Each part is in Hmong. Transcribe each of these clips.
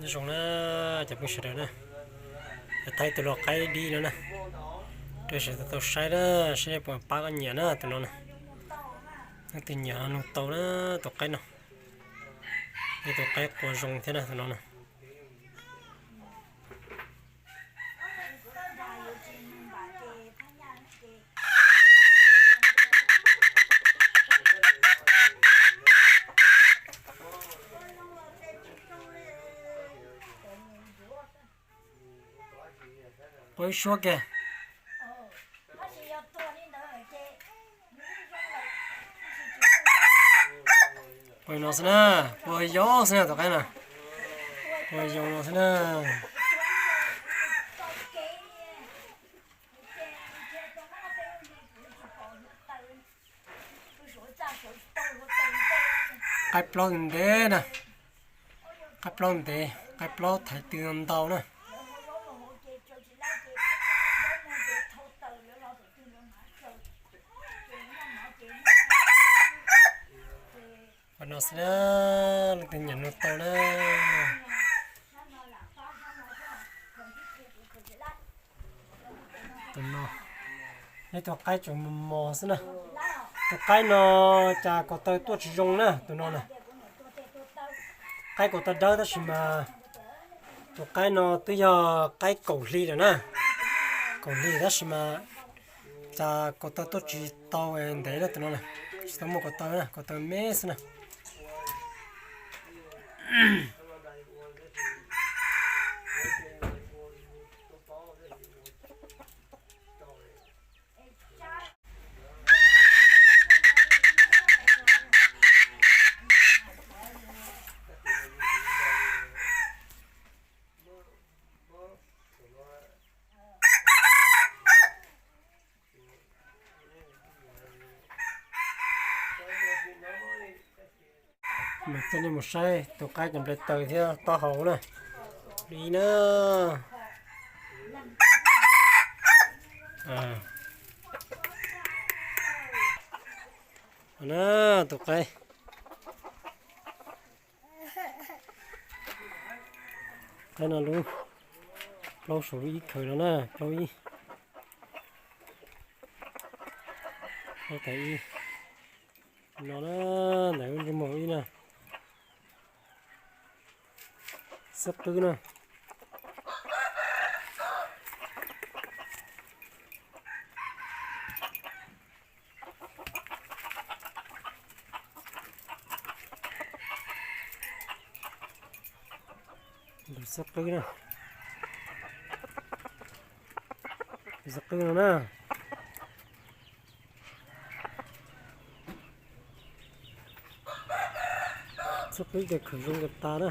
Zoo na, cov phooj ywg sawv daws na, thaij tus lau qaib dib no na, rau sawv daws tau saib na, saib puas pab koj nyiam na tus no na. Leej twg nyiam nug tau na, tus qaib no, ib tus qaib qua zoo thiab na tus no na. Qua ib suab kiag. Qua no xwb na, qua yau xwb na tus qaib na. Qua yau no xwb na. Qaib plaub ntev na, qaib plaub ntev, qaib plaub thaiv tw ntau na. Ua no xwb na, leej twg nyiam nug tau na. Tus no, ib tug qaib tseem mos mos xwb na. Tus qaib no cas ko taw tuaj tsis zoo na, tus no na. Qaib ko taw dawb tab sis mas tus qaib no twb yog qaib kaum hli lawm na. Kaum hli tab sis mas cas ko taw tuaj tsis tau ntev na tus no na. Tsis tau muaj ko taw na, ko taw me xwb na. Mas coj nej mus saib tus qaib cov nplej taws thiab taub hau na. Li na. Na, tus qaib. Qaib no lub plaub saum lub ib khaws no na, plaub ib. Plaub tas ib. No na, ntawm lub ntsej muag ib na. Xab qwb na. Tus xab qwb na. Tus xab qwb no na. Xab qwb ces khaws zoo kawg tas na.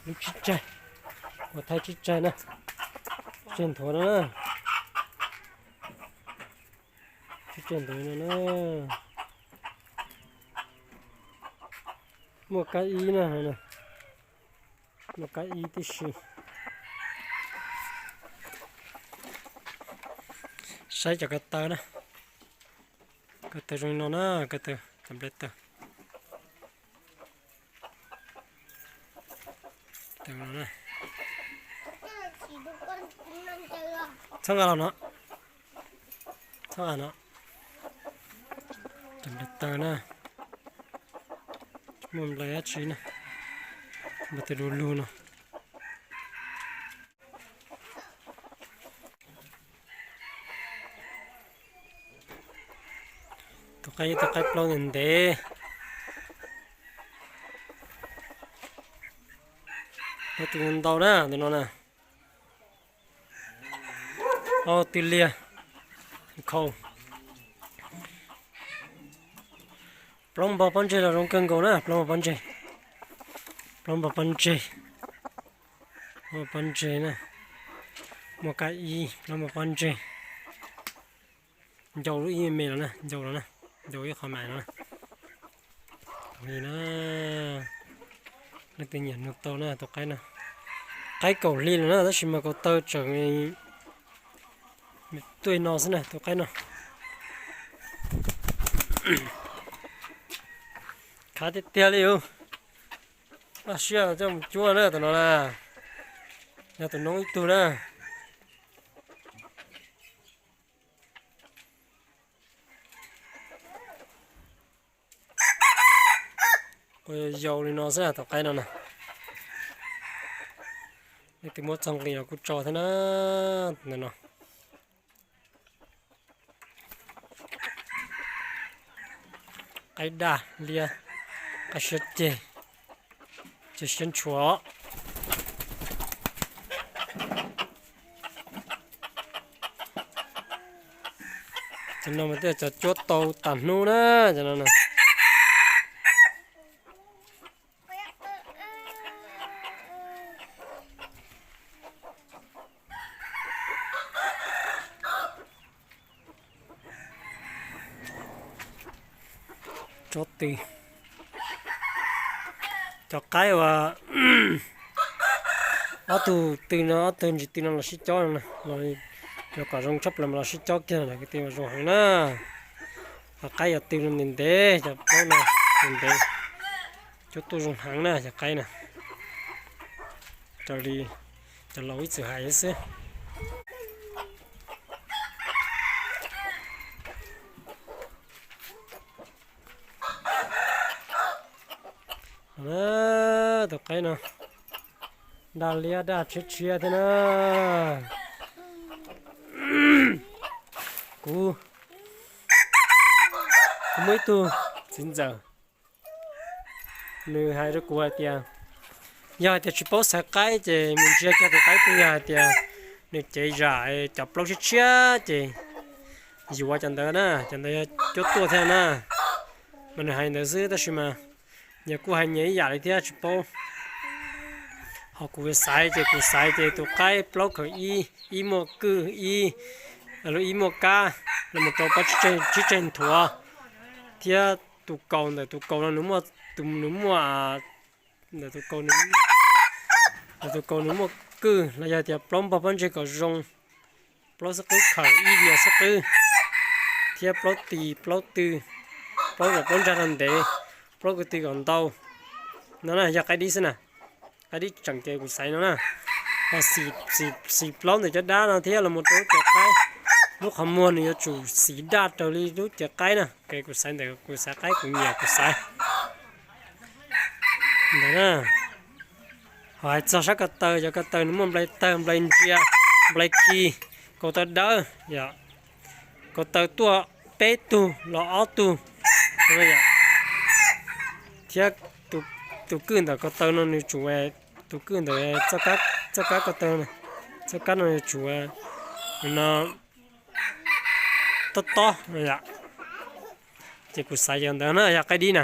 Lub tsib tsaig, ua thaij tsib tsaig na. Tsib tsaig nthuav no na. Tsib tsaig nthuav no na. Muaj kab ib na, muaj kab ib tib si. Saib cov ko taw na. Ko taw zoo li no na, ko taw cov nplej taws. Txhob nqa los no. Txhob nqa no. Cov nplej taws na. Muaj nplej dab tsi na. Nplej taws du lug no. Tus qaib, tus qaib plaub ntev ntev. Plaub tw ntau na, tus no na. Australia khau. Plaub npog pob ntseg los zoo kawg nkaus na, plaub npog pob ntseg. Plaub npog pob ntseg. Plaub npog pob ntseg na. Muaj kab ib, plaub npog pob ntseg. Ncau lub ib me los na, ncau los na, ncau ib qho mas no na. Li na, leej twg nyiam nug tau na tus qaib no. Qaib kaum hli lawm na tab sis mas ko taw tseem Tuaj no xwb na tus qaib no. Khav tiag tiag li os. Laj siab coj mus cuab na tus no na. Yog tus noob ib tug na. Quav yau li no xwb tus qaib no na. Leej twg muab txog nqi los kuj tso thiab na. Ntawm no qaib daj liab, qaib siab ceg, ceg siab ntshua. Cov no mas tej cov cuab tau tas hnub na, cov no na. Tsob tw, cov qaib uas ob tug tw no, ob tug ntsis tw no los sib cob no, los kom zoo tshaj plaws mas los sib cob kiag na, kwv tij, zoo heev na. Cov qaib yog tw no ntev ntev, cov plaub no ntev ntev, cuab tuaj zoo heev na cov qaib na. Raws li cov laus ib txwm hais xwb. Tus qaib no daj liab daj tshiab tshiab thiab na. Kuv, kuv muaj ib tug txiv ntxawm, nws hais rau kuv hais tias, yog hais tias tsis paub xaiv qaib ces mus ntsia kiag tus qaib twg, yog hais tias nws cev zam cov plaub tshiab tshiab ces yuav cov ntawd na, cov ntawd yog cuab tuaj thiab na. Mas nws hais ntawd xwb tab sis mas nyias kuj hais nyias ib yam li thiab tsis paub. Ho kuv xaiv ces kuv xaiv ces tus qaib plaub khaws ib, ib muaj kwj ib, ib muaj kab, los mus rau pob tsib tseg nthuav, thiab tus kaus ntawm tus kaus no nws muaj, nws muaj, ntawm tus kaus, ntawm tus kaus nws muaj kwj los yog tias plaub npog pob ntseg kom zoo, plaub xub qwb khaws ib vias xub qwb, thiab plaub tis plaub tw, plaub zam plaub ntsag rau ntev, plaub kwv tw kom ntau. No na yog qaib dib xwb na. Qaib dib tseem ces kuv xaiv no na. Ho xim plaub ntawm cov dab no thiab los mus rau lub cev qaib, lub qhov muag nws yuav tsum xim daj raws li lub cev qaib na. Ces kuv xaiv ntawm kuv xaiv qaib kuv nyiam kuv xaiv ntawd na. Ho hais txog sab ko taw, cov ko taw nws muaj nplai tawg, nplai ntsia, nplai khi, kaus taw dawb, kaus taw tuaj peb tug los ob tug, thiab tus kwj ntawm ko taw no nws tsum, tus kwj ntawm txoj kab ko taw, txoj kab no nws tsum no tob tob no yom. Ces kuv xaiv yog ntawd na yog qaib dib na.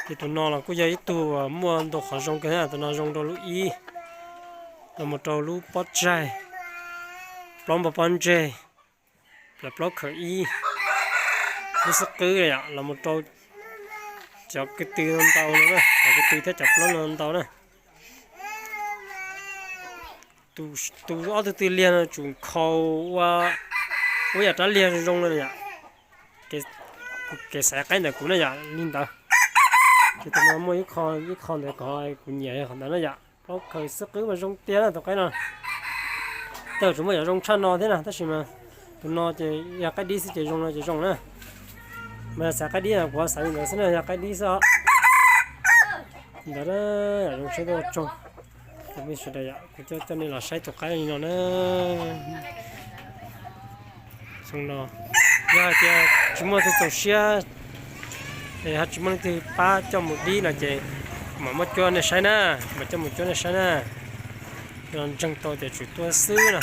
Ces tus no los kuj yog ib tug muaj ntau qhov zoo kawg, tus no zoo rau lub ib, los mus rau lub pob tsaig, plaub npog pob ntseg, plaub khaws ib, lub xub qwb yom, los mus rau cov kwv tw no ntau no na, cov kwv tw thiab cov plaub no ntau na. Tus ob tug tw liag no tsum khaus ua, ua yam rab liag zoo zoo no yom. Kev xaiv qaib ntawm kuv na yom li ntawd. Ces tus no muaj ib qho ntawd kom kuv nyiam qhov ntawd na yom. Plaub khaws xub qwb mas zoo tiag na tus qaib no. Tej zaum tseem muaj yam zoo tshaj no thiab na tab sis mas tus no ces yog qaib dib xwb ces zoo no ces zoo na. Mas yog xaiv qaib dib kuv xaiv li ntawd xwb na, yog qaib dib xwb os. Ntawd yam zoo siab tuaj ua tsaug. Kuv coj nej los saib tus qaib li no na. Xyoo no yog hais tias tsis muaj tus txaus siab es ho tsis muaj leej twg pab coj mus dib no ces mam muab cuab nej saib na, mam coj mus cuab nej saib na. Ntseeg tau tias tsum tuaj xwb na.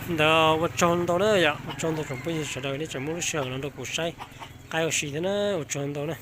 Ntawd ua tsaug ntau na yom, ua tsaug ntau tsoom phooj ywg sawv daws nej tseem muab lub sij hawm no rau kuv saib qaib ua si thiab na, ua tsaug ntau na.